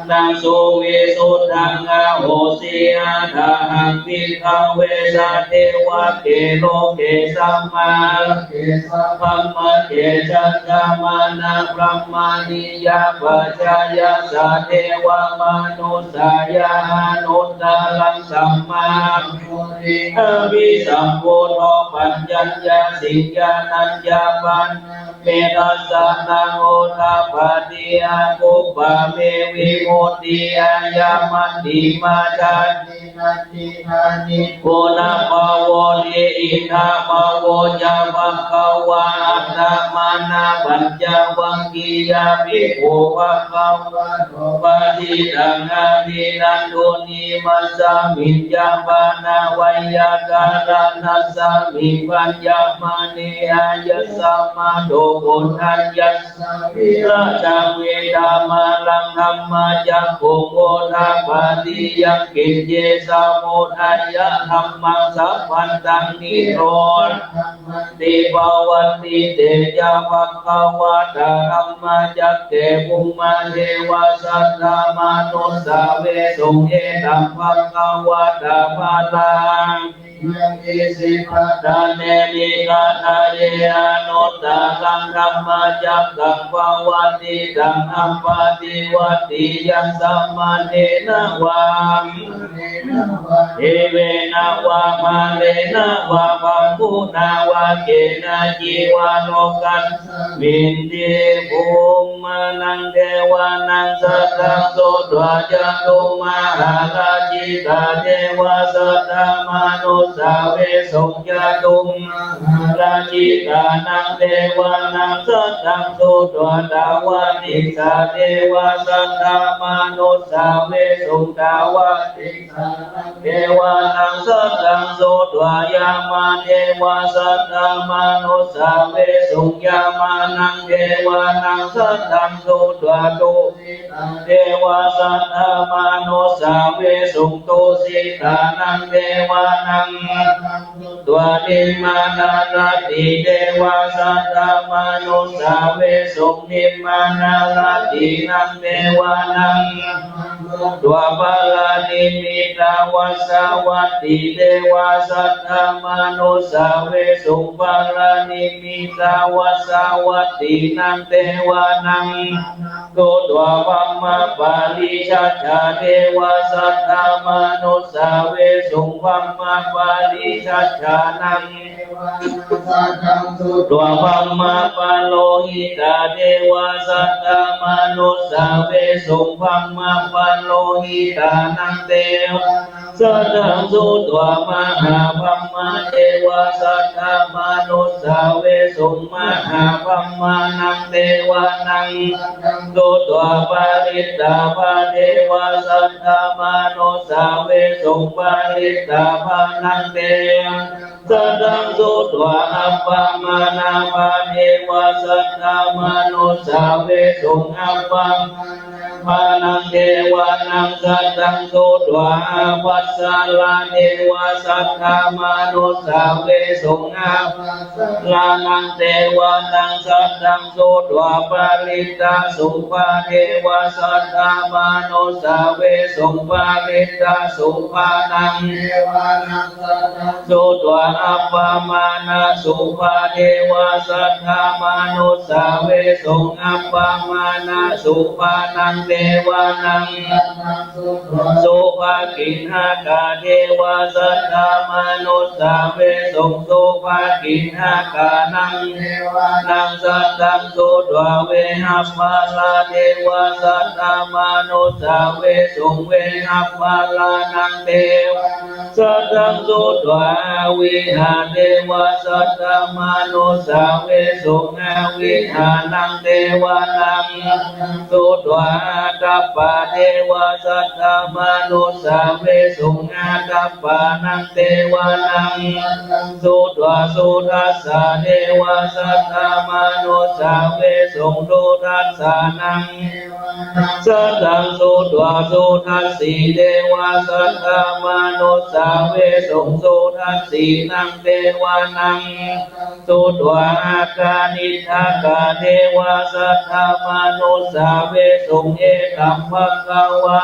na suvisuddhaṃ ahosi athāhaṃ bhikkhave sadevake loke samārake sabrahmake saddhammaparamāṇiyā pajāya sadevamanussāya anuttaraṃ sammā abhisambuddho paccaññāsiṃ. Ñāṇañca pana me dassanaṃ udapādi akuppā me vimutti ayamantimā jāti natthidāni punabbhavoti. Idamavoca bhagavā. Attamanā pañcavaggiyā bhikkhū bhagavato bhāsitaṃ abhinanduṃ. Imasmiñca pana veyyākaraṇasmiṃ bhaññamāne āyasmato koṇḍaññassa virajaṃ vītamalaṃ dhammacakkhuṃ udapādi yaṅkiñci samudayadhammaṃ sabbantaṃ nirodhadhammanti. Pavattite ca bhagavatā dhammacakke bhummāde vā saddamanussāvesuṃ. Etaṃ bhagavatā bārāṇasiyaṃ isipatane migadāye anuttaraṃ dhammacakkaṃ pavattitaṃ appaṭivattiyaṃ samaṇena vā devena vā mārena vā brahmunā vā kenaci vā lokasminti. Bhummānaṃ devānaṃ saddaṃ sutvā cātummahārājikā devā saddamanussāvesuṃ. Cātummahārājikānaṃ devānaṃ saddaṃ sutvā tāvatiṃsā devā saddamanussāvesuṃ. Tāvatiṃsānaṃ devānaṃ saddaṃ sutvā yāmā devā saddamanussāvesuṃ. Yāmānaṃ devānaṃ saddaṃ sutvā tusitā devā saddamanussāvesuṃ. Tusitānaṃ devānaṃ saddaṃ sutvā nimmānaratī devā saddamanussāvesuṃ. Nimmānaratīnaṃ devānaṃ saddaṃ sutvā paranimmitavasavattī devā saddamanussāvesuṃ. Paranimmitavasavattīnaṃ devānaṃ sutvā brahmapārisajjā devā saddamanussāvesuṃ. Brahmapārisajjānaṃ sutvā brahmapurohitā devā saddamanussāvesuṃ. Brahmapuro Hitānaṃ devānaṃ saddaṃ sutvā mahābrahmā devā saddamanussāvesuṃ. Mahābrahmānaṃ devānaṃ saddaṃ sutvā parittābhā devā saddamanussāvesuṃ. Parittābhānaṃ devānaṃ saddaṃ sutvā appamāṇābhā devā saddamanussāvesuṃ. Appamāṇābhānaṃ devānaṃ saddaṃ sutvā ābhassarā devā saddamanussāvesuṃ. Ābhassarānaṃ devānaṃ saddaṃ sutvā parittasubhā devā saddamanussāvesuṃ. Parittasubhānaṃ devānaṃ saddaṃ sutvā appamāṇasubhā devā saddamanussāvesuṃ. Appamāṇasubhānaṃ devānaṃ subhakiṇhakā devā saddamanussāvesuṃ. Subhakiṇhakānaṃ devānaṃ saddaṃ sutvā vehapphalā devā saddamanussāvesuṃ. Vehapphalānaṃ devānaṃ saddaṃ sutvā avihā devā saddamanussāvesuṃ. Avihānaṃ devānaṃ sutvā atappā devā saddamanussāvesuṃ. Atappānaṃ devānaṃ sutvā sudassā devā saddamanussāvesuṃ. Sudassānaṃ saddaṃ sutvā sudassī devā saddamanussāvesuṃ. Sudassīnaṃ devānaṃ sutvā akaniṭṭhakā devā saddamanussāvesuṃ. Etaṃ bhagavā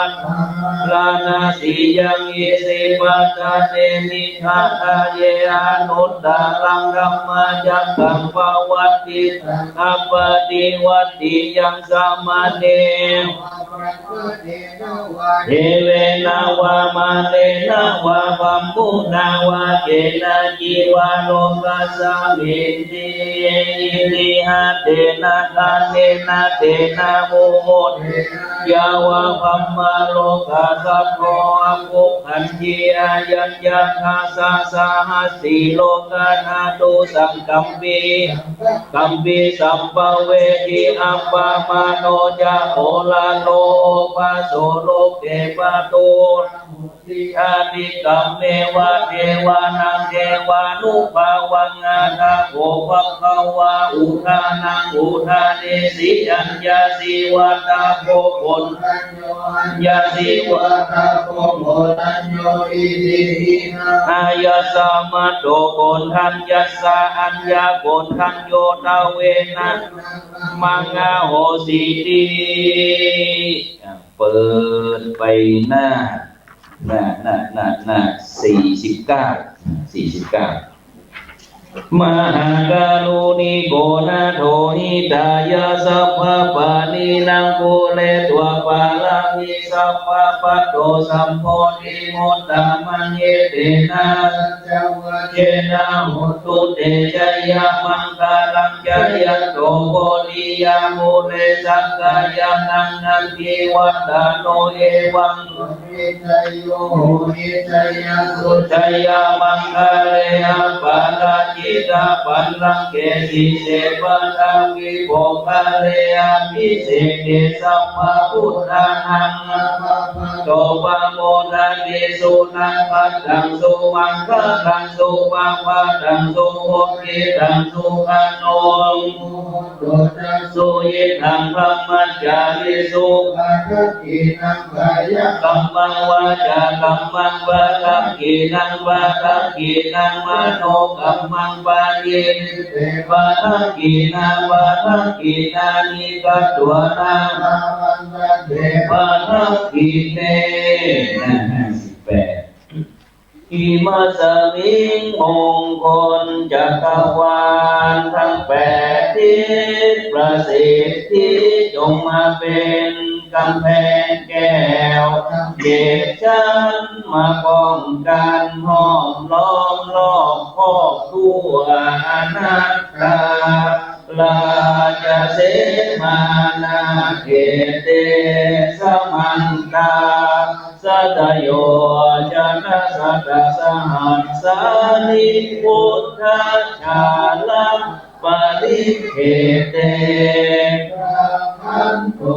bārāṇasiyaṃ isipatane migadāye anuttaraṃ dhammacakkaṃ pavattitaṃ appaṭivattiyaṃ samaṇena vā brāhmaṇena vā devena vā mārena vā brahmunā vā kenaci vā lokasminti. Itiha tena khaṇena tena muhuttena yāva brahmalokā saddo abbhuggacchi. Ayañca dasasahassī lokadhātu saṅkampi saṅkampi sampavedhi. Appamāṇo ca koṇḍañño obhāso loke pāturahosi atikkammeva devānaṃ devānubhāvaṃ. Atha kho bhagavā udānaṃ udānesi: aññāsi vata bho koṇḍañño, aññāsi vata bho koṇḍañño, itihidaṃ āyasmato koṇḍaññassa aññākoṇḍañño tvena samaṃ ahosīti. อ่ะ เปิดไปหน้า หน้า หน้า หน้า หน้า สี่สิบเก้า สี่สิบเก้า Mahākāruṇiko nātho hitāya sabbapāṇinaṃ pūretvā pāramī sabbā patto sambodhimuttamaṃ. Etena saccavajjena hotu te jayamaṅgalaṃ. Jayanto bodhiyā mūle sakyānaṃ nandivaḍḍhano evaṃ jayo hohi jayassu jayamaṅgale aparājitapallaṅke sīse paṭhavipokkhare abhiseke sabbabuddhānaṃ aggappatto pamodati. Sunakkhattaṃ sumaṅgalaṃ supabhātaṃ suhuṭṭhitaṃ sukhaṇo suyiṭṭhaṃ brahmacārisu padakkhiṇaṃ kāyakammaṃ vācākammaṃ padakkhiṇaṃ padakkhiṇaṃ manokammaṃ paṇidhī te padakkhiṇā padakkhiṇāni katvāna labhantatthe padakkhiṇe. ห้าสิบแปด Imasmiṃ มงคลจักรวาลทั้งแปดทิศประสิทธิจงมาเป็นกำแพงแก้วเจ็ดชั้นมาป้องกันห้อมล้อมรอบครอบทั่วอนันตา Rājasemmānā ete samantā Satayojanasatasahassāni buddhajālaparikkhite rakkhantu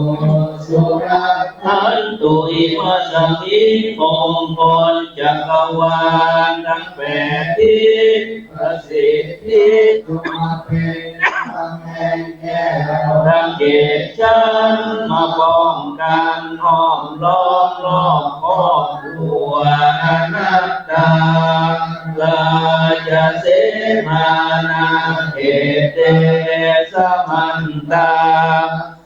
surakkhantu. Imasmiṃ มงคลจักรวาลทั้งแปดทิศ ประสิทธิจงมาเป็นกำแพงแก้วทั้งเจ็ดชั้นมาป้องกันห้อมล้อมรอบครอบทั่วอนันตา Rājasemmānā khette samantā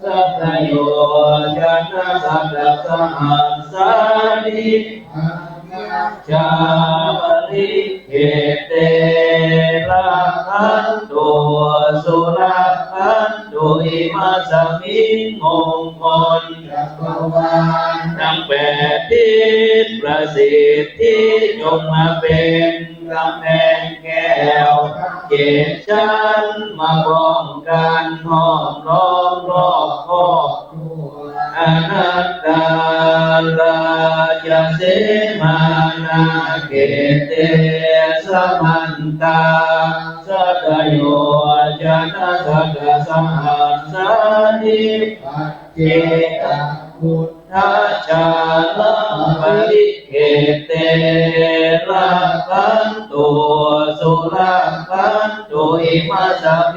satayojanasatasahassāni buddhajālaparikkhite rakkhantu surakkhantu. Imasmiṃ มงคลจักรวาลทั้งแปดทิศ ประสิทธิจงมาเป็นกำแพงแก้วทั้งเจ็ดชั้นมาป้องกันห้อมล้อมรอบครอบทั่วอนันตา Rājasemmānā khette samantā satayojanasatasahassāni paccekabuddhajālaparikkhite rakkhantu surakkhantu. Imasmiṃ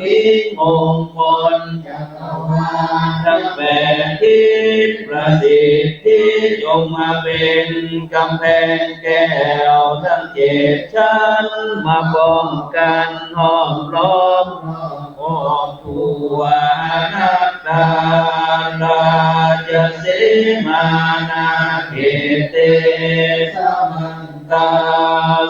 มงคลจักรวาลทั้งแปดทิศ ประสิทธิจงมาเป็นกำแพงแก้วทั้งเจ็ดชั้นมาป้องกันห้อมล้อมรอบครอบทั่วอนันตา Rājasemmānā khette samantā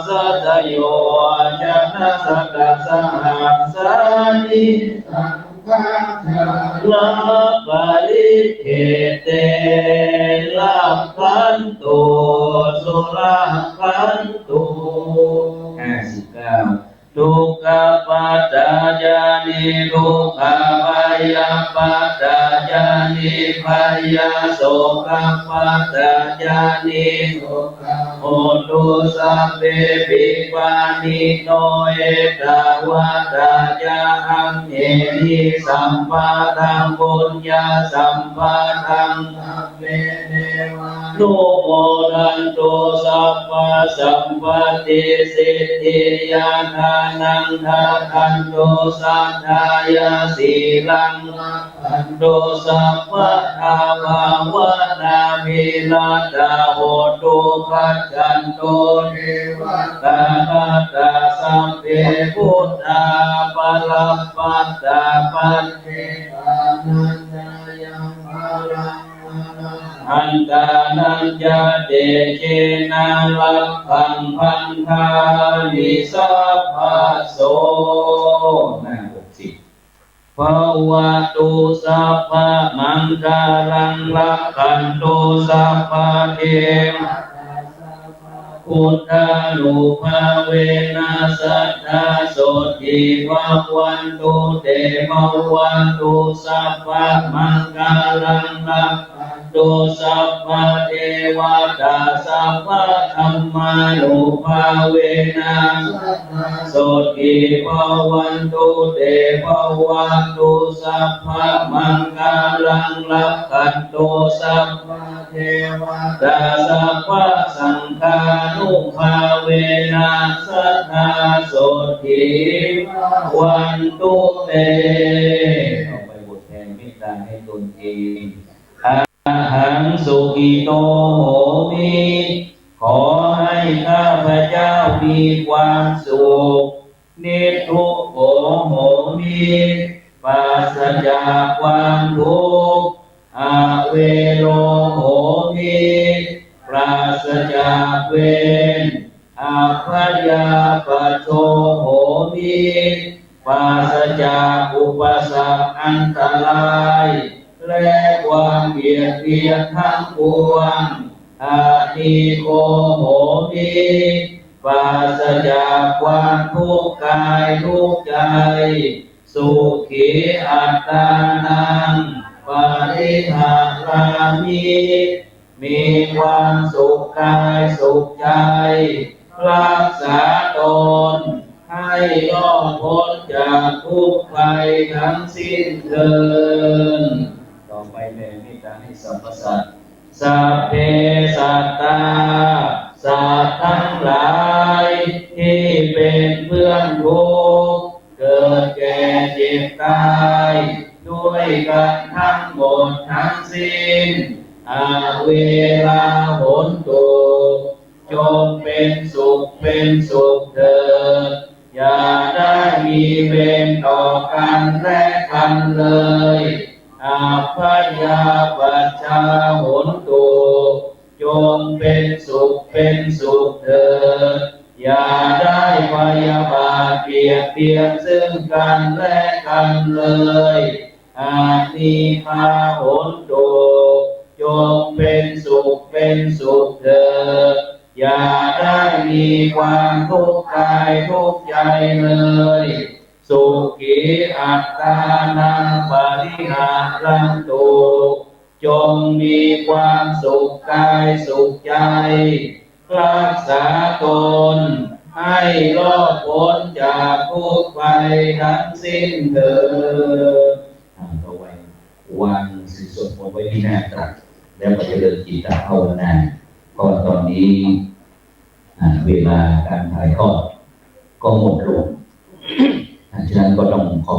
satayojanasatasahassāni saṅghajālaparikkhite rakkhantu surakkhantu. ห้าสิบเก้า Dukkhappattā ca niddukkhā bhayappattā ca nibbhayā sokappattā ca nissokā hontu sabbepi pāṇino. Ettāvatā ca amhehi sambhataṃ puññasampadaṃ sabbe devānumodantu sabbasampattisiddhiyā. Dānaṃ dadantu saddhāya sīlaṃ rakkhantu sabbadā bhāvanābhiratā hontu gacchantu devatāgatā. Sabbe buddhā balappattā paccekānañca yaṃ balaṃ arahantānañca tejena rakkhaṃ bandhāmi sabbaso. หน้าหกสิบ Bhavatu sabbamaṅgalaṃ rakkhantu sabbadevatā buddhānubhāvena sadā sotthī bhavantu te. Bhavatu sabbamaṅgalaṃ rakkhantu sabbadevatā sabbadhammānubhāvena sotthī bhavantu te. Bhavatu sabbamaṅgalaṃ rakkhantu sabbadevatā sabbasaṅghānubhāvena sadā sotthī bhavantu te. เอาไปบทแผ่เมตตาให้ตนเอง Ahaṃ sukhito homi ขอให้ข้าพเจ้ามีความสุข Niddukkho homi ปราศจากความทุกข์ Avero homi ปราศจากเวร Abyāpajjho homi ปราศจากอุปสรรคอันตราย และความเบียดเบียนทั้งปวง Anīgho homi ปราศจากความทุกข์กายทุกข์ใจ Sukhī attānaṃ pariharāmi มีความสุขกายสุขใจ รักษาตนให้รอดพ้นจากทุกข์ภัยทั้งสิ้นเทอญ ต่อไปแผ่เมตตาให้สรรพสัตว์ Sabbe sattā สัตว์ทั้งหลาย ที่เป็นเพื่อนทุกข์ เกิดแก่เจ็บตาย ด้วยกันทั้งหมดทั้งสิ้น averā hontu จงเป็นสุขเป็นสุขเถิด อย่าได้มีเวรต่อกันและกันเลย abyāpajjhā hontu จงเป็นสุขเป็นสุขเถิด อย่าได้พยาบาทเบียดเบียนซึ่งกันและกันเลย anīghā hontu จงเป็นสุขเป็นสุขเถิด อย่าได้มีความทุกข์กายทุกข์ใจเลย sukhī attānaṃ pariharantu จงมีความสุขกายสุขใจ รักษาตนให้รอดพ้นจากทุกข์ภัยทั้งสิ้นเถิด อ่า ต่อไปวางสิ่งสกปรกไว้ที่หน้าตัก แล้วก็เจริญจิตตภาวนา เพราะว่าตอนนี้ อ่า เวลาการถ่ายทอดก็หมดลง อ่า ฉะนั้นก็ต้องขอ